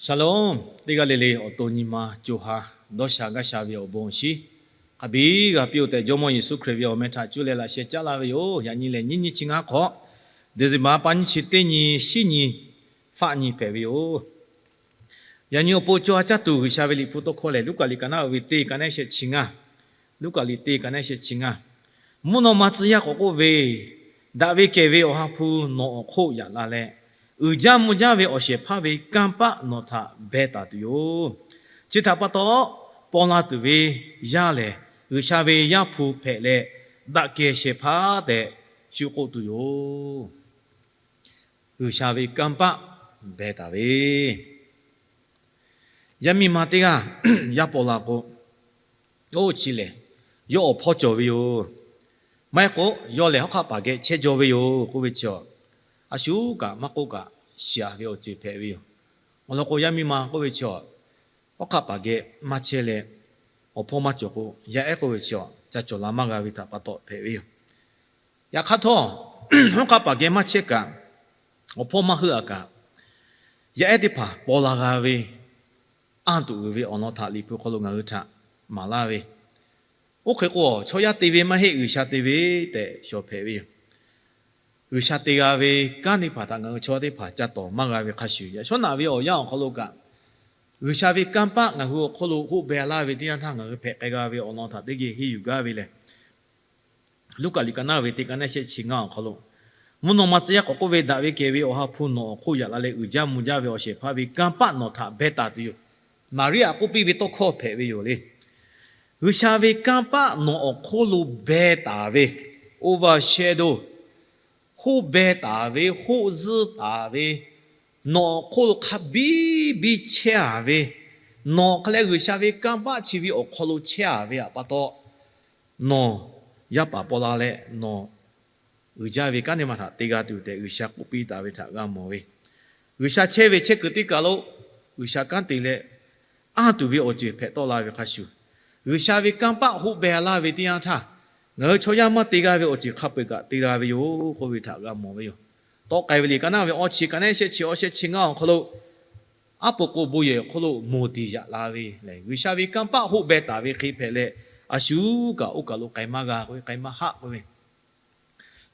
Shalom. Teˇ g'aˇ le le awˬ to nyi ma co ha dawˇ sha gaˇ sha ve awˬ bon awˬ shinˉ hk'a biˇ g'a piˇ-oˆ tehꞈ, Jawˇmawˇ Yeˍsuˆ Hkriꞈ ve awˬ meh htaꞈ cuˇ leh laꞈ sheh caˉ laˇ ve yoˬ. Yaꞈ nyi lehˬ, nyiˇ nyi chi ngaˇ hk'awꞈ, December pa nyiˇ chi teˇ nyi, shinˉ nyi, faˆ nyi hpehꞈ ve yoˬ. Yaꞈ nyi awˬ pon co ha caˇ tuˬ G'uiˬsha ve Liꞈ hpu tawˇ hkawˇ lehˬ, Luˉkaꞈ liꞈ ka naˆ ve teˇ ka naˆ shehˆ chi ngaˇ, Luˉkaꞈ liꞈ teˇ ka naˆ shehˆ chi ngaˇ, mvuhˇ naw ma tcuh yaˇ k'awꞈ k'oˆ ve, Daꞈ ve kehˬ ve Awˬ ha hpu nawˬ awˬ hk'oˆ yaꞈ la leh, uiˍ jaˇ mvuh jaˇ ve awˬ shehˍ hpaˇ ve kanˇ paˆ nawˬ htaꞈ beh taˍ tuˬ yoˬ. Chi htaꞈ pa taw, paw la tuˬ ve yaˇ lehˬ, G'uiˬsha ve Yaˇ hpu hpehꞈ leh, daꞈ kehˬ shehˍ hpaˇ tehꞈ shu k'oˆ tuˬ yoˬ. G'uiˬsha ve kanˇ paˆ beh taˍ ve, yaˇ miˇ ma teˇ g'aˇ yaˇ paw la k'o, oˇ chi lehˬ, yawˇ awˬ hpawˇ cawˬ ve yoˬ. Maˇ heˆ k'o, yawˇ lehˬ hawˉ hk'aˆ paˍ geh chehˇ jaw ve yoˬ k'oˆ ve chi, a shu kaꞈ maˇ k'oˆ kaꞈ shiˍ-a ve awˬ ceuˬ hpehꞈ ve yoˬ. Awˬ lawn k'o, yaˇ miˇ ma k'oˆ ve chi, hawˉ hk'aˆ paˍ geh maˇ chehˇ leh, awˬ hpawˇ maˇ cawˬ k'o, yaˇ ehˉ k'oˆ ve chi ca cawˬ la maˇ g'a ve htaꞈ pa taw hpehꞈ ve yoˬ. Yaꞈ hk'aˇ htawˇ, hawˉ hk'aˆ paˍ geh maˇ chehˇ kaꞈ, awˬ hpawˇ maˇ heuˆ-a kaꞈ, yaˇ ehˉ teˇ hpaˍ paw la g'a ve, anˇ tuˬ uiˍ ve awˬ lawn htaꞈ Liꞈ hpu hk'aw lo ngaˬ hui htaꞈ maˍ laˇ ve, oˇ hk'e k'o, chaw yaˇ te ve maˇ heˆ, G'uiˬsha te ve tehꞈ shawˍ hpehꞈ ve yoˬ. G'uiˬsha te g'a ve kanˉ teˇ hpaˍ htaꞈ ngaˬ hui chaw yaˇ teˇ hpaˍ ca tawˍ maˇ g'a ve hk'a shuˍ, yaꞈ shawˉ naꞈ ve awˬ yanˇ awˬ hk'aw lo kaꞈ, G'uiˬsha ve kanˇ paˆ ngaˬ hui awˬ hk'oˆ lo hoˆ beh laˇ ve teˇ yanˇ htaˇ, ngaˬ hui hpehꞈ k'ai g'a ve awˬ lawn htaꞈ teˇ geh henˇ yuˬ gaˇ ve lehˬ, Luˉkaꞈ liꞈ ka naˆ ve teˇ ka naˆ shehˆ chi ngaˇ awˬ hk'aw lo, mvuhˇ naw ma tcuh yaˇ k'awꞈ k'oˆ ve, Daꞈ ve kehˬ ve Awˬ ha hpu nawˬ awˬ hk'oˆ yaꞈ la leh, uiˍ jaˇ mvuh jaˇ ve awˬ shehˍ hpaˇ ve kanˇ paˆ nawˬ htaꞈ beh taˍ tuˬ yoˬ. Maˍriˆ htaꞈ k'oˆ piˇ ve tawˇ hkawˇ hpehꞈ ve yoˬ le. G'uiˬsha ve kanˇ paˆ nawˬ awˬ hk'oˆ lo beh taˍ ve, overshadow, hoˆ beh taˍ ve, hoˆ zuhˇ taˍ ve, nawˬ awˬ hk'oˆ lo hk'a biˇ biˇ chehˇ-a ve, nawˬ hk'a leh G'uiˬsha ve kanˇ paˆ chi ve awˬ hk'aw lo chehˇ-a ve htaꞈ pa taw, nawˬ yaˇ paˍ paw la leh nawˬ uiˍ jaˇ ve kanˉ teˇ maˬ htaꞈ te g'a tuˬ tehꞈ G'uiˬsha k'oˆ piˇ taˍ ve htaꞈ g'a mawˬ ve, G'uiˬsha chehˇ ve chehˇ kuiˬ teˇ kaˬ lo G'uiˬsha kanˉ te leh, anˇ tuˬ ve awˬ ceuˬ hpehꞈ tawˆ la ve hk'a shuˍ, G'uiˬsha ve kanˇ paˆ hoˆ beh laˇ ve teˇ yanˇ htaˇ, ngaˬ hui chaw yaˇ maˇ te g'a ve awˬ ceuˬ hk'a peu-eˬ kaꞈ te g'a ve yoˬ k'oˆ ve htaꞈ g'a mawˬ ve yoˬ. Tawˆ k'ai ve liꞈ ka naˆ ve awˇ chi ka naˆ shehˆ chi awˇ shehˆ chi ngaˇ awˬ hk'aw lo, aˉ po k'o bon yehˬ awˬ hk'oˆ lo moˍ diˬ yaꞈ la ve lehˬ, G'uiˬsha ve kanˇ paˆ hoˆ beh taˍ ve hk'e hpehꞈ leh, a shu kaꞈ oˇ kaˬ lo k'ai maˇ g'a k'oˆ ve, k'ai maˇ haˆ k'oˆ ve,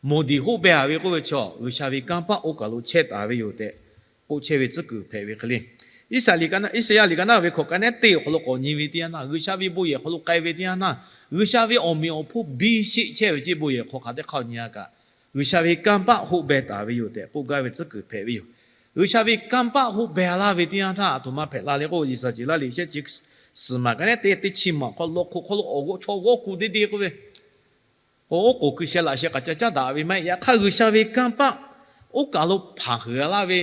moˍ diˬ hoˆ beh-a ve k'oˆ ve chaw, G'uiˬsha ve kanˇ paˆ oˇ kaˬ lo chehˇ taˍ ve yoˬ tehꞈ k'oˆ chehˇ ve tcuhˉ kuiˬ hpehꞈ ve hk'e le. Iˉsaˍyaˆ liꞈ ka naˆ ve hk'aw ka naˆ teˇ awˬ hk'aw lo k'awꞈ nyi ve teˇ yanˇ htaˇ, G'uiˬsha ve bon yehˬ hk'aw lo k'ai ve teˇ yanˇ htaˇ, G'uiˬsha ve awˬ meꞈ awˬ hponˇ biˇ sheˆ chehˇ ve ceˇ bon yehˬ hk'aw hk'aˬ teˇ hk'aˇ nyi-a kaꞈ, G'uiˬsha ve kanˇ paˆ hoˆ beh taˍ ve yoˬ tehꞈ k'oˆ gaˇ ve tcuhˉ kuiˬ hpehꞈ ve yoˬ. G'uiˬsha ve kanˇ paˆ hoˆ beh laˇ ve teˇ yanˇ htaˇ, aˬ htoꞈ ma hpehꞈ la le k'o, Iˉsaˍyaˆ liꞈ shehˆ chi suhˍ maˬ ka naˆ teˇ teˇ chi maˬ hk'aw lo hk'oˆ hk'aw lo awˬ g'oˇ chaw g'awˇ ku deˇ deˇ k'oˆ ve, k'o oˉ k'oˍ hkui sheh laꞈ sheh k'aꞈ ca caˉ daꞈ ve maˇ heˆ. Yaꞈ hk'aˇ, G'uiˬsha ve kanˇ paˆ oˇ kaˬ lo hpanˍ heuˬ-a laˇ ve,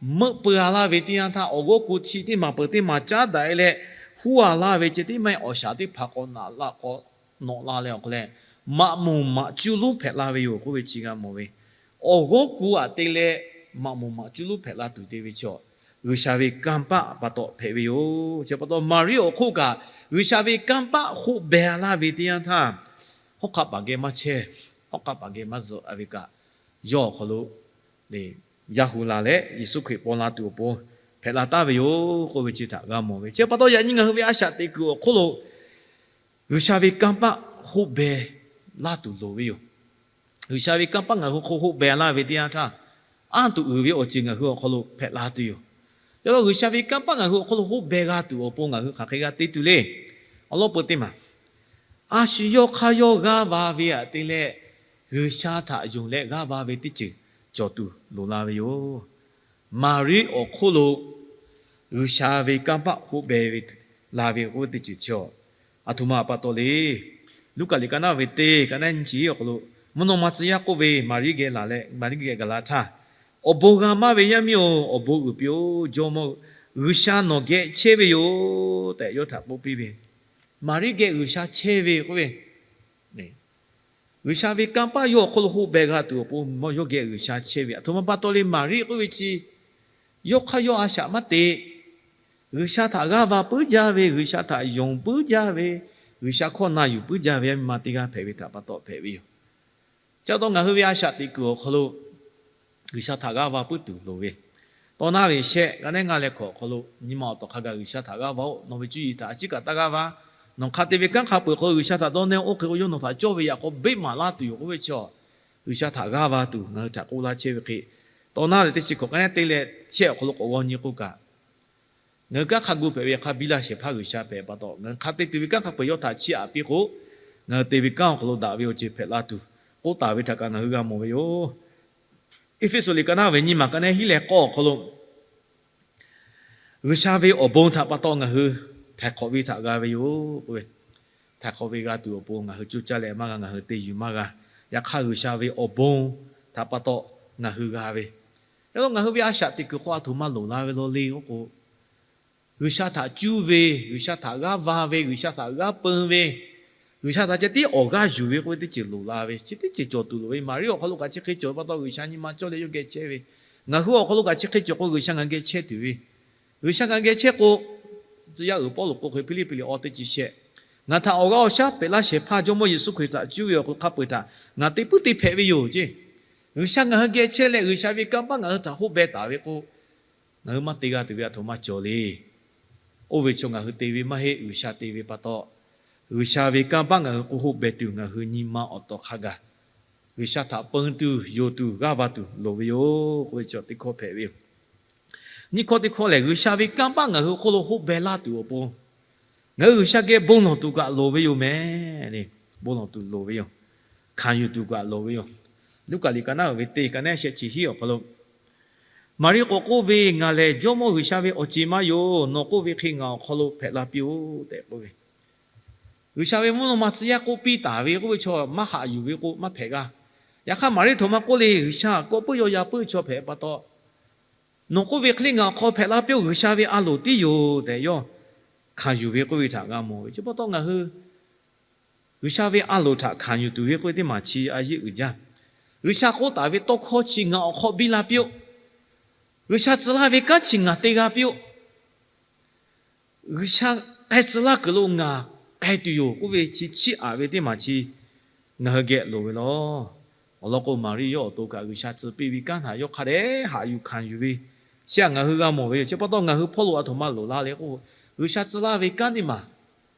meuˆ peu-a laˇ ve teˇ yanˇ htaˇ, awˬ g'awˇ ku chi teˇ maˬ peuˬ teˇ maˬ caˉ daꞈ-e leh, huˉ-a laˇ ve ceh tiˉ maˇ heˆ, awˬ shaˍ teˇ hpaˍ k'awꞈ naꞈ la k'awꞈ nawꞈ la leh awˬ hk'aw leh, maꞈ moˍ maꞈ cuˇ lonˉ hpehꞈ la ve yoˬ k'oˆ ve chi g'a mawˬ ve. Awˬ g'awˇ ku aꞈ te leh maꞈ moˍ maꞈ cuˇ lonˉ hpehꞈ la tuˬ te ve chaw, G'uiˬsha ve kanˇ paˆ pa taw hpehꞈ ve yoˬ. Chi pa taw Maˍriˆ awˬ hk'oˆ kaꞈ G'uiˬsha ve kanˇ paˆ hoˆ beh laˇ ve teˇ yanˇ htaˇ, hawˉ hk'aˆ paˍ geh maˇ chehˇ, hawˉ hk'aˆ paˍ geh maˇ zuhꞈ-a ve kaꞈ, yawˇ awˬ hk'aw lo yaˇ hu la leh Yeˍsuˆ Hkriꞈ paw la tuˬ awˬ pon hpehꞈ la taˍ ve yoˬ k'oˆ ve chi htaꞈ g'a mawˬ ve. Chi pa taw yaꞈ nyi ngaˬ hui ve a shaꞈ teꞈ kuiˬ awˬ hk'oˆ lo G'uiˬsha ve kanˇ paˆ hoˆ beh laˇ tuˬ loˍ ve yoˬ. G'uiˬsha ve kanˇ paˆ ngaˬ hui hk'oˆ hoˆ beh laˇ ve teˇ yanˇ htaˇ, anˇ tuˬ uiˍ ve awˬ ceuˬ ngaˬ hui awˬ hk'aw lo hpehꞈ la tuˬ yoˬ. Yaꞈ hk'aˇ, G'uiˬsha ve kanˇ paˆ ngaˬ hui awˬ hk'aw lo hoˆ beh g'a tuˬ awˬ pon ngaˬ hui hk'aˬ hk'e g'a te tuˬ le. Awˬ lawn peu teˇ maˬ, a shu yawˇ hk'aˇ yawˇ g'aˇ va ve aꞈ te leh, G'uiˬsha htaꞈ yonˍ leh g'aˇ va ve teˇ ceuˬ cawˬ tuˬ loˍ la ve yoˬ. Maˍriˆ awˬ hk'oˆ lo G'uiˬsha ve kanˇ paˆ hoˆ beh ve la ve k'oˆ ve teˇ ceuˬ chi, aˬ htoꞈ ma pa taw le. Luˉkaꞈ liꞈ ka naˆ ve teˇ ka naˆ nyi chi awˬ hk'aw lo, mvuhˇ naw ma tcuh yaˇ k'oˆ ve Maˍriˆ geh laˬ leh Maˍriˆ geh gaˬ la htaˇ, Awˬ bon g'a maˇ ve yaˇ miˇ-oˬ, awˬ bon uiˍ piˇ-oˬ. Jawˇmawˇ G'uiˬsha nawˬ geh chehˇ ve yoˬ tehꞈ yawˇ htaꞈ k'oˆ piˇ ve. Maˍriˆ geh G'uiˬsha chehˇ ve k'oˆ ve, G'uiˬsha ve kanˇ paˆ yawˇ awˬ hk'oˆ lo hoˆ beh g'a tuˬ awˬ pon yawˇ geh G'uiˬsha chehˇ ve. Aˬ htoꞈ ma pa taw le, Maˍriˆ k'oˆ ve chi yawˇ hk'aˇ yawˇ a shaꞈ maˇ te. G'uiˬsha htaꞈ g'aˇ va puiˉ jaˇ ve, G'uiˬsha htaꞈ yonˍ puiˉ jaˇ ve, G'uiˬsha hkawˇ na yuˬ puiˉ jaˇ ve yaˇ miˇ ma teˇ g'aˇ hpehꞈ ve htaꞈ pa taw hpehꞈ ve yoˬ. Chi pa taw ngaˬ hui ve a shaꞈ teꞈ kuiˬ awˬ hk'aw lo G'uiˬsha htaꞈ g'aˇ va puiˉ tuˬ loˍ ve, Tawˇ naˉ ve shehˆ g'a nehˉ ngaˇ leh hkawꞈ awˬ hk'aw lo nyi ma awˬ tawˬ hk'a gaˬ G'uiˬsha htaꞈ g'aˇ va-oˬ. Nawˬ ve cuˇ yiˍ htaꞈ a ciˉ kaꞈ taˇ g'aˇ va. Nawˬ hk'a te ve kanˉ hk'a peu-eˬ hk'aw lo G'uiˬsha htaꞈ dawˇ nehˇ-oˬ. Oˇ hk'e k'o yawˇ nawˬ htaꞈ cawˇ ve yaꞈ k'aw beˆ maˍ laˇ tuˬ yoˬ k'oˆ ve chi, G'uiˬsha htaꞈ g'aˇ va tuˬ ngaˬ hui htaꞈ k'oˆ laˇ chehˇ ve hk'e, tawˇ naˉ leh teˇ chi hkawꞈ k'a nehˉ te leh shehˆ awˬ hk'aw lo k'awꞈ g'aw nyi k'oˆ kaꞈ, ngaˬ hui kanˉ hk'a gu hpehꞈ ve hk'a biˇ laˇ shehˍ hpaˇ G'uiˬsha hpehꞈ pa taw, ngaˬ hui hk'a te tuˬ ve kanˉ hk'a peu-eˬ yawˇ htaꞈ chiˇ aꞈ piˇ k'o, ngaˬ hui te ve kanˉ awˬ hk'aw lo daꞈ ve awˬ ceuˬ hpehꞈ la tuˬ k'oˆ taˍ ve htaꞈ kaꞈ ngaˬ hui g'a mawˬ ve yoˬ. Eˇfeˇsuꞈ liꞈ ka naˉ ve nyiˇ maˬ ka nehˉ hiˉ leh k'awˇ awˬ hk'aw lo G'uiˬsha ve awˬ bon htaꞈ pa taw ngaˬ hui htaiˍ hk'awꞈ ve htaꞈ g'a ve yoˬ k'oˆ ve. Htaiˍ hk'awꞈ ve g'a tuˬ awˬ pon ngaˬ hui coˇ caˇ leh maˇ g'a, ngaˬ hui te yuˬ maˇ g'a. Yaꞈ hk'aˇ G'uiˬsha ve awˬ bon htaꞈ pa taw ngaˬ hui g'a ve, yaꞈ taw ngaˬ hui ve a shaꞈ teꞈ kuiˬ hk'aw a htoꞈ ma loˍ la ve law le k'oˆ k'o, G'uiˬsha htaꞈ cuˇ ve, G'uiˬsha htaꞈ g'aˇ va ve, G'uiˬsha htaꞈ g'aˇ peu ve, G'uiˬsha htaꞈ ceh tiˉ awˬ g'aˇ yuˬ ve k'oˆ ve teˇ ceuˬ loˍ la ve, chi teˇ ceuˬ cawˬ tuˬ loˍ ve. Maˍriˆ awˬ hk'aw lo kaꞈ chi hk'e cawˬ ve pa taw G'uiˬsha nyi ma cawˇ leh yawˇ geh chehˇ ve. Ngaˬ hui awˬ hk'aw lo kaꞈ chi hk'e cawˬ k'o G'uiˬsha ngaˬ geh chehˇ tuˬ ve. G'uiˬsha ngaˬ geh chehˇ k'o, tcuh yaˇ uiˍ Pawˇluꞈ k'oˆ hk'e Hpiˇliˇpiˆ liꞈ awˇ teˇ chi shehˆ, ngaˬ htaꞈ awˬ g'aˇ awˬ shaˉ pehꞈ laˇ shehˍ hpaˇ Jawˇmawˇ Yeˍsuˆ Hkriꞈ htaꞈ cuˇ ve awˬ hk'aw lo hk'a peu-eˬ htaꞈ ngaˬ te puiˉ te hpehꞈ ve yoˬ ceˇ. G'uiˬsha ngaˬ hui geh chehˇ leh G'uiˬsha ve kanˇ paˆ ngaˬ hui htaꞈ hoˆ beh taˍ ve k'o, ngaˬ hui maˇ te g'a tuˬ ve a htoꞈ ma cawˬ le. Oˇ ve chaw ngaˬ hui te ve maˇ heˆ, G'uiˬsha te ve pa taw, G'uiˬsha ve kanˇ paˆ ngaˬ hui k'o hoˆ beh tuˬ ngaˬ hui nyi ma awˬ tawˍ hk'a gaˬ G'uiˬsha htaꞈ peun tuˬ, yonˍ tuˬ, g'aˇ va tuˬ loˍ ve yoˬ k'oˆ ve chi teˇ hkawˇ hpehꞈ ve yoˬ. Nyiˇ hkawˇ teˇ hkawˇ lehˬ, G'uiˬsha ve kanˇ paˆ ngaˬ hui hk'oˆ lo hoˆ beh laˇ tuˬ awˬ pon, ngaˬ hui G'uiˬsha geh bon lawˬ tuˬ kaꞈ loˍ ve yoˬ mehˍ le. Bon lawˬ tuˬ loˍ ve yoˬ. Hkanˍ yuˬ tuˬ kaꞈ loˍ ve yoˬ. Luˉkaꞈ liꞈ ka naˉ uiˍ ve teˇ ka nehˉ shehˆ chi hiˉ awˬ hk'aw lo, Maˍriˆ k'awꞈ k'oˆ ve, Ngaˬ lehˬ Jawˇmawˇ G'uiˬsha ve awˬ ceˬ ma yoˬ. Nawˬ k'oˆ ve hk'e ngaˬ awˬ hk'aw lo hpehꞈ la piˇ-oˆ tehꞈ k'oˆ ve. G'uiˬsha ve mvuhˇ naw ma tcuh yaˇ k'oˆ piˇ taˍ ve k'oˆ ve chaw maˇ haꞈ yuˬ ve k'o maˇ hpehꞈ g'a. Yaꞈ hk'aˇ Maˍriˆ htoꞈ ma k'oˆ le, G'uiˬsha kawˆ puiˉ yaw yaˇ puiˉ chaw hpehꞈ pa taw, nawˬ k'oˆ ve hk'e le ngaˬ awˬ hk'aw hpehꞈ la piˇ-oˆ. G'uiˬsha ve a loˍ tiˉ yoˬ tehꞈ yawˇ hkanˍ yuˬ ve k'oˆ ve htaꞈ g'a mawˬ ve. Chi pa taw ngaˬ hui G'uiˬsha ve a loˍ htaꞈ hkanˍ yuˬ tuˬ ve k'oˆ ve teˇ maˬ chi a yeˇ uiˍ jaˇ. G'uiˬsha k'oˆ taˍ ve tawˇ hkawˇ chi ngaˬ awˬ hk'aw biˇ la piˇ-oˆ. G'uiˬsha tcuh laˇ ve kanˉ chi ngaˬ te g'a piˇ-oˆ. G'uiˬsha k'ai tcuh laˇ kuiˬ lo ngaˬ k'ai tuˬ yoˬ k'oˆ ve chi chiˇ aꞈ ve teˇ maˬ chi ngaˬ hui geh loˍ ve law. Awˬ lawn k'o, Maˍriˆ yawˇ awˬ to kaꞈ G'uiˬsha tcuh piˇ ve kanˉ htaꞈ yawˇ hk'a dehꞈ haꞈ yuˬ hkanˍ yuˬ ve, chi htaꞈ ngaˬ hui g'a mawˬ ve yoˬ. Chi pa taw ngaˬ hui hpawˇ lo a htoꞈ ma loˍ la le k'o, G'uiˬsha tcuh laˇ ve kanˉ teˇ maˬ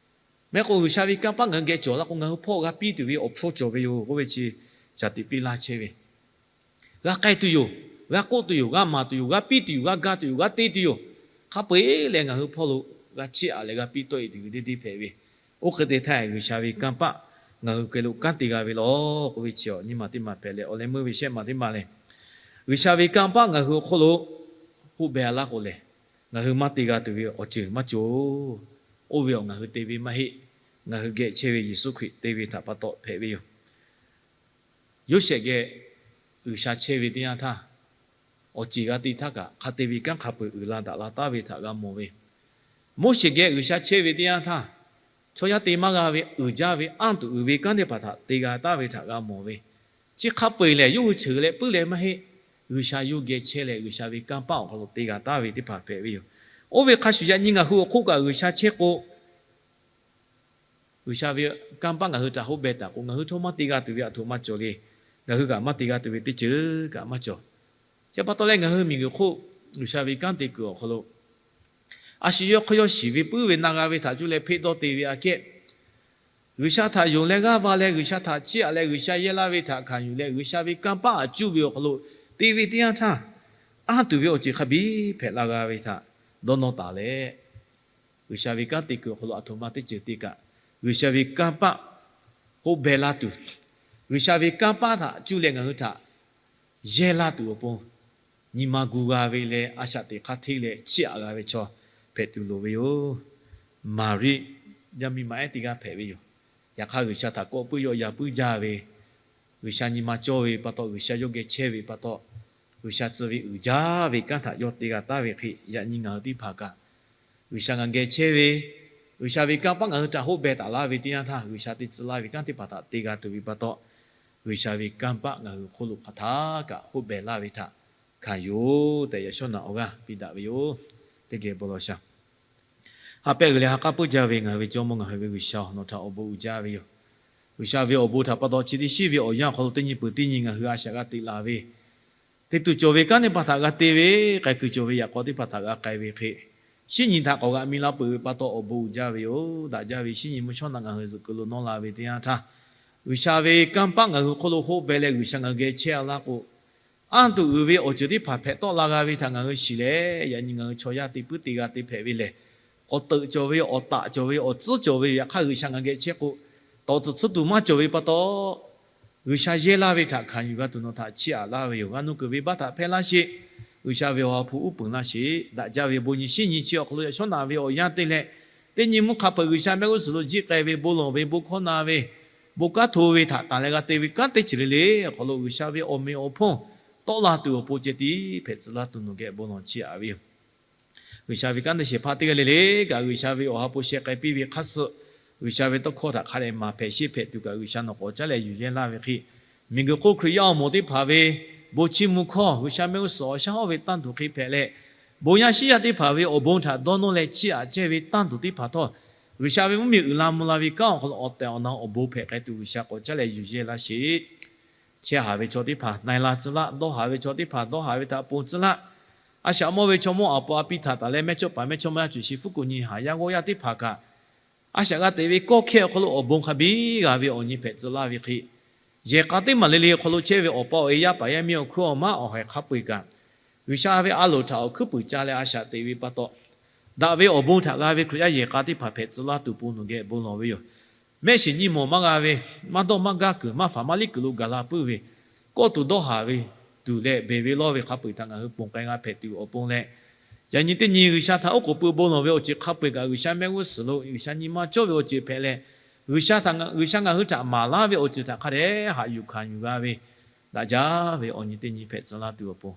mehˍ k'o, G'uiˬsha ve kanˇ paˆ ngaˬ hui geh cawˬ la k'o, ngaˬ hui hpawˇ g'a piˇ tuˬ ve awˬ hpfuhˇ cawˬ ve yoˬ k'oˆ ve chi shaˍ tiꞈ piˇ laˇ chehˇ ve. G'a k'ai tuˬ yoˬ, g'a k'oˆ tuˬ yoˬ, g'a maˍ tuˬ yoˬ, g'a piˇ tuˬ yoˬ, g'a ga tuˬ yoˬ, g'a te tuˬ yoˬ. Hk'a peu-eˬ leh ngaˬ hui hpawˇ lo g'a chiˇ aꞈ leh g'a piˇ tawˆ e tuˬ ve teˇ deˇ hpehꞈ ve. Oˇ hk'e te htaˇ, G'uiˬsha ve kanˇ paˆ ngaˬ hui hk'e lo kanˉ te g'a ve law k'oˆ ve chi awˬ nyiˇ maˬ teˇ maˬ hpehꞈ leh, awˬ leh meuˇ ve shehˆ maˬ teˇ maˬ lehˬ, G'uiˬsha ve kanˇ paˆ ngaˬ hui awˬ hk'oˆ lo hoˆ beh a laˇ k'o lehˬ, ngaˬ hui maˇ te g'a tuˬ ve awˬ ceuˬ maˇ cawˬ. Oˇ ve awˬ ngaˬ hui te ve maˇ heˆ. Ngaˬ hui geh chehˇ ve Yeˍsuˆ Hkriꞈ te ve htaꞈ pa taw hpehꞈ ve yoˬ. Yoˇsehꞈ geh G'uiˬsha chehˇ ve teˇ yanˇ htaˇ, awˬ ceˬ g'a te htaˇ kaꞈ hk'a te ve kanˉ hk'a peu-eˬ uiˍ la daꞈ la taˉ ve htaꞈ g'a mawˬ ve. Moˉseˍ geh G'uiˬsha chehˇ ve teˇ yanˇ htaˇ, chaw yaˇ te maˇ g'a ve uiˍ jaˇ ve anˇ tuˬ uiˍ ve kanˉ teˇ hpaˍ htaꞈ te g'a taˉ ve htaꞈ g'a mawˬ ve. Chi hk'a peu-eˬ lehˬ, yawˇ hui cheuˬ leh puiˉ leh maˇ heˆ. G'uiˬsha yawˇ geh chehˇ leh G'uiˬsha ve kanˇ paˆ awˬ hk'aw lo te g'a taˉ ve teˇ hpaˍ hpehꞈ ve yoˬ. Oˇ ve hk'a shuˍ, yaꞈ nyi ngaˬ hui awˬ hk'oˆ kaꞈ G'uiˬsha chehˇ k'o, G'uiˬsha ve kanˇ paˆ ngaˬ hui htaꞈ hoˆ beh taˍ k'o, ngaˬ hui htawˇ maˇ te g'a tuˬ ve a htoꞈ ma cawˬ le. Ngaˬ hui kaꞈ maˇ te g'a tuˬ ve teˇ ceuˬ kaꞈ maˇ cawˬ. Chi pa taw leh, ngaˬ hui miˬguiˬ hk'oˆ G'uiˬsha ve kanˉ te kuiˬ awˬ hk'aw lo a shu yawˇ hk'aw yawˇ shiˍ ve puiˉ ve na g'a ve htaꞈ cuˇ leh hpeˆ dawˇ te ve aꞈ kehˉ, G'uiˬsha htaꞈ yonˍ leh g'aˇ va leh, G'uiˬsha htaꞈ chiˇ aꞈ leh, G'uiˬsha yehˇ laˇ ve htaꞈ hkanˍ yuˬ leh, G'uiˬsha ve kanˇ paˆ aꞈ cuˇ ve awˬ hk'aw lo te ve teˇ yanˇ htaˇ, anˇ tuˬ ve awˬ ceuˬ hk'a biˇ hpehꞈ la g'a ve htaꞈ dawˇ nawˇ taˍ leh, G'uiˬsha ve kanˉ te kuiˬ awˬ hk'aw lo a htoꞈ ma teˇ ceuˬ te kaꞈ, G'uiˬsha ve kanˇ paˆ hoˆ beh laˇ tuˬ, G'uiˬsha ve kanˇ paˆ htaꞈ cuˇ leh ngaˬ hui htaꞈ yehˇ laˇ tuˬ awˬ pon, nyi ma gu g'a ve leh a shaꞈ teꞈ hk'aˇ hteˇ leh chiˇ aꞈ g'a ve chaw hpehꞈ tuˬ loˍ ve yoˬ. Maˍriˆ yaˇ miˇ ma ehˉ teˇ g'aˇ hpehꞈ ve yoˬ. Yaꞈ hk'aˇ, G'uiˬsha htaꞈ kawˆ puiˉ yawˆ yan puiˉ jaˇ ve, G'uiˬsha nyi ma cawˇ ve pa taw, G'uiˬsha yawˇ geh chehˇ ve pa taw, G'uiˬsha tcuh ve uiˍ jaˇ ve kanˉ htaꞈ yawˇ te g'a taˍ ve hk'e, yaꞈ nyi ngaˬ hui teˇ hpaˍ kaꞈ G'uiˬsha ngaˬ geh chehˇ ve, G'uiˬsha ve kanˇ paˆ ngaˬ hui htaꞈ hoˆ beh taˍ laˇ ve teˇ yanˇ htaˇ, G'uiˬsha te tcuh laˇ ve kanˉ teˇ hpaˍ htaꞈ te g'a tuˬ ve pa taw, G'uiˬsha ve kanˇ paˆ ngaˬ hui hk'oˆ lo hk'aˬ htaˇ kaꞈ hoˆ beh laˇ ve htaꞈ hkanˍ yoˬ tehꞈ, yaꞈ shawˉ naꞈ awˬ g'aˇ piˇ daꞈ ve yoˬ. Teˇ geh bon lawˬ shaˍ. Ha pehˆ g'uiˬ leh ha k'aˉ puiˉ jaˇ ve ngaˬ hui ve Jawˇmawˇ, ngaˬ hui ve G'uiˬsha-oˬ, nawˬ htaꞈ awˬ bon uiˍ jaˇ ve yoˬ. G'uiˬsha ve awˬ bon htaꞈ pa taw, chi teˇ shiˉ ve awˬ yanˇ awˬ hk'aw lo teˇ nyi peuˬ teˇ nyi ngaˬ hui a shaꞈ g'a teꞈ la ve te tuˬ cawˬ ve kanˉ teˇ hpaˍ htaꞈ g'a te ve, k'ai kuiˬ cawˬ ve yaꞈ k'aw teˇ hpaˍ htaꞈ g'a k'ai ve hk'e, shinˉ nyi htaꞈ k'awꞈ g'a mi la peuˬ ve pa taw awˬ bon uiˍ jaˇ ve yoˬ. Daꞈ jaˇ ve shinˉ nyi mvuhˇ shawˉ naˆ ngaˬ hui zuhꞈ kuiˬ lo nawˇ la ve teˇ yanˇ htaˇ, G'uiˬsha ve kanˇ paˆ ngaˬ hui hk'oˆ lo hoˆ beh leh G'uiˬsha ngaˬ hui geh chehˇ a laˇ k'o, anˇ tuˬ uiˍ ve awˬ ceuˬ teˇ hpaˍ hpehꞈ tawˆ la g'a ve htaꞈ ngaˬ hui shiˍ leh, yaꞈ nyi ngaˬ hui chaw yaˇ te puiˉ te g'a te hpehꞈ ve lehˬ, awˬ teuꞈ cawˬ ve, awˬ taꞈ cawˬ ve, awˬ tcuhˉ cawˬ ve yoˬ. Yaꞈ hk'aˇ G'uiˬsha ngaˬ geh chehˇ k'o, tawˍ tcuhˍ tcuhˉ tuˬ maˇ cawˬ ve pa taw, G'uiˬsha yehˇ laˇ ve htaꞈ hkanˍ yuˬ g'a tuˬ nawˬ htaꞈ chiˇ aꞈ laˇ ve yoˬ. G'a nuˇ kuiˬ venˇbaˆ htaꞈ hpehˇ laˇ sheˍ. G'uiˬsha ve awˬ ha hpu uˉ peunˍ laˇ sheˍ. Daꞈ jaˇ ve bon nyi shinˉ nyi chi awˬ hk'aw lo yaꞈ shawˉ naꞈ ve awˬ yanˇ te leh, teˇ nyi mvuhˇ hk'a peuˬ G'uiˬsha mehˆ g'uˇ suhˍ lo jiˆ k'ai ve, bon lawˬ ve, bon hkawˇ na ve, bon kanˉ hto ve htaꞈ tanˬ leh g'a te ve kanˉ teˇ ceuˬ le le awˬ hk'aw lo G'uiˬsha ve awˬ meꞈ awˬ hponˇ tawˆ la tuˬ awˬ pon ceh tiˉ hpehꞈ tcuh laˇ tuˬ nawˬ geh bon lawˬ chiˇ aꞈ ve yoˬ. G'uiˬsha ve kanˉ te shehˍ hpaˇ teˇ g'aˇ le le kaꞈ, G'uiˬsha ve awˬ ha hpu sheh k'ai piˇ ve hk'aˇ suh, G'uiˬsha ve tawˇ hkawˇ htaꞈ hk'a dehꞈ maˍ hpehꞈ sheˆ hpehꞈ tuˬ kaꞈ G'uiˬsha nawˬ k'awꞈ caˉ leh yuˬ yehˇ laˇ ve hk'e, miˬguiˬ hk'oˆ Hkriꞈ yaˇ awˬ moˍ teˇ hpaˍ ve bon chiˇ mvuh hkawˇ G'uiˬsha mehˆ g'uˇ suhˍ awˬ shaˉ hawˉ ve tanˇ tuˬ hk'e hpehꞈ leh, bon yaˇ shiˉ yaˇ teˇ hpaˍ ve awˬ bon htaꞈ dawˇ nawˇ leh chiˇ aꞈ chehˇ ve tanˇ tuˬ teˇ hpaˍ htawˇ, G'uiˬsha ve mvuhˇmiˬ uiˍ la mvuh la ve kanˉ awˬ hk'aw lo awˬ tehˬ awˬ na awˬ bon hpehꞈ k'ai tuˬ G'uiˬsha k'awꞈ caˉ leh yuˬ yehˇ laˇ sheˍ. Chehˇ haˍ ve chaw teˇ hpaˍ na e la tcuh laˇ, dawˇ haˍ ve chaw teˇ hpaˍ dawˇ haˍ ve htaꞈ ponˬ tcuh laˇ. A shaꞈ mawˇ ve chaw mawˇ aˬ pon a piˇ htaꞈ taˍ leh mehˇchawˇpaˍ mehˇchawˇma yaˇ cuˬ shi fuˉ kuˬ nyi haˍ yaˇ g'awˇ yaˇ teˇ hpaˍ kaꞈ, a shaꞈ g'a teꞈ ve kawˇ hkehˇ awˬ hk'aw lo awˬ bon hk'a biˇ g'a ve awˬ nyi hpehꞈ tcuh laˇ ve hk'e, yehˬ k'a teˇ maˬ le le awˬ hk'aw lo chehˇ ve awˬ pa awˬ e yaˇ paˍ yaˇ miˇ awˬ hkuiˉ awˬ maˉ awˬ haiˬ hk'a peu-eˬ kaꞈ, G'uiˬsha ve a loˍ htaꞈ awˬ hkuiˉ puiˍ ca leh a shaꞈ teꞈ ve pa taw, daꞈ ve awˬ bon htaꞈ g'a ve Hkriꞈ yaˇ yehˬ k'a teˇ hpaˍ hpehꞈ tcuh laˇ tuˬ pon nawˬ geh bon lawˬ ve yoˬ. Mehˆ shiˍ nyiˇ mawˬ maˇ g'a ve, maˇ dawˇ maˇ gaˇ kuiˬ, maˇ faˍ maˇ liˇ kuiˬ lo gaˬ la puiˉ ve, kawˆ tuˬ dawˇ haˍ ve tuˬ leh beˬ ve lawˇ ve hk'a peu-eˬ htaꞈ ngaˬ hui ponˬ k'ai g'a hpehꞈ tuˬ awˬ pon leh, yaꞈ nyi teˇ nyi G'uiˬsha htaꞈ oˉ k'oˍ pui bon lawˬ ve awˬ ceuˬ hk'a peu-eˬ kaꞈ, G'uiˬsha mehˆ g'uˇ suhˍ lo G'uiˬsha nyi ma cawˇ ve awˬ ceuˬ hpehꞈ leh, G'uiˬsha htaꞈ, G'uiˬsha ngaˬ hui htaꞈ maˍ laˇ ve awˬ ceuˬ htaꞈ hk'a dehꞈ haꞈ yuˬ hkanˍ yuˬ g'a ve, daꞈ jaˇ ve awˬ nyi teˇ nyi hpehꞈ tcuh laˇ tuˬ awˬ pon,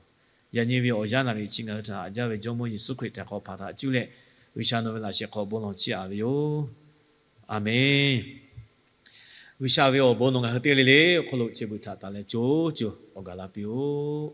yaꞈ nyi ve awˬ yanˇ naˍ riˍ chi ngaˬ hui htaꞈ haꞈ jaˇ ve Jawˇmawˇ Yeˍsuˆ Hkriꞈ htaꞈ hk'aw hpaˍ htaꞈ cuˇ leh, G'uiˬsha nawˬ ve laꞈ sheh hk'aw bon lawˬ chiˇ aꞈ ve yoˬ. Aˬmenˍ. G'uiˬsha ve awˬ bon nawˬ ngaˬ hui teˇ g'aˇ le le awˬ hk'aw lo chi beuꞈ htaꞈ taˍ leh co co awˬ gaˬ la piˇ-oˆ.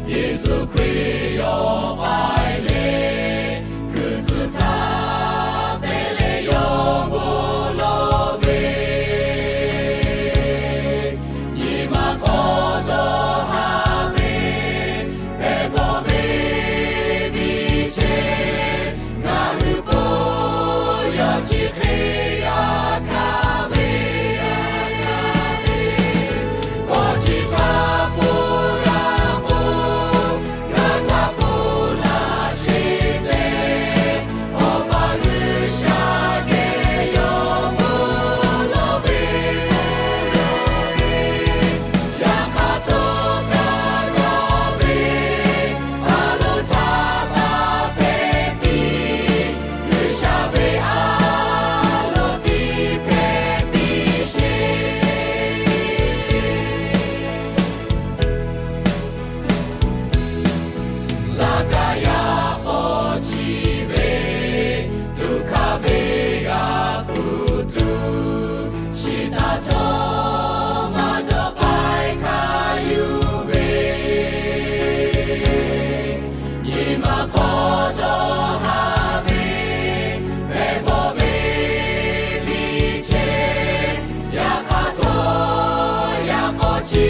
Yeˍsuˆ Hkriꞈ yawˇ k'ai leh, kuiˬ tcuh htaˇ te leh yawˇ bon lawˬ ve, nyi ma hk'aw dawˇ haˍ ve, hpehꞈ bawˬ ve, viˇ chehˇ, ngaˬ hui k'o, yawˇ chi hk'e g'a hkanˍ ve, kawˇ chi htaꞈ pon g'a k'o, ngaˬ htaꞈ pon laꞈ sheˍ tehꞈ, Awˬ pa G'uiˬsha geh yawˇ bon lawˬ ve, yaꞈ hk'aˇ htawˇ kaꞈ g'a ve, a loˍ htaꞈ taˇ hpehꞈ piˇ, G'uiˬsha ve a loˍ tiˉ hpehꞈ piˇ sheˍ. Laˇ kaꞈ yaꞈ k'aw chi ve, tuꞈ hkaˇ ve g'a hpu tuˬ, shiˍ taˍ htawˇ maˇ cawˬ k'ai hkanˍ yuˬ ve, nyi ma hk'aw dawˇ haˍ ve, hpehꞈ bawˬ ve, viˇ chehˇ, yaꞈ hk'aˇ htawˇ yaꞈ k'aw chi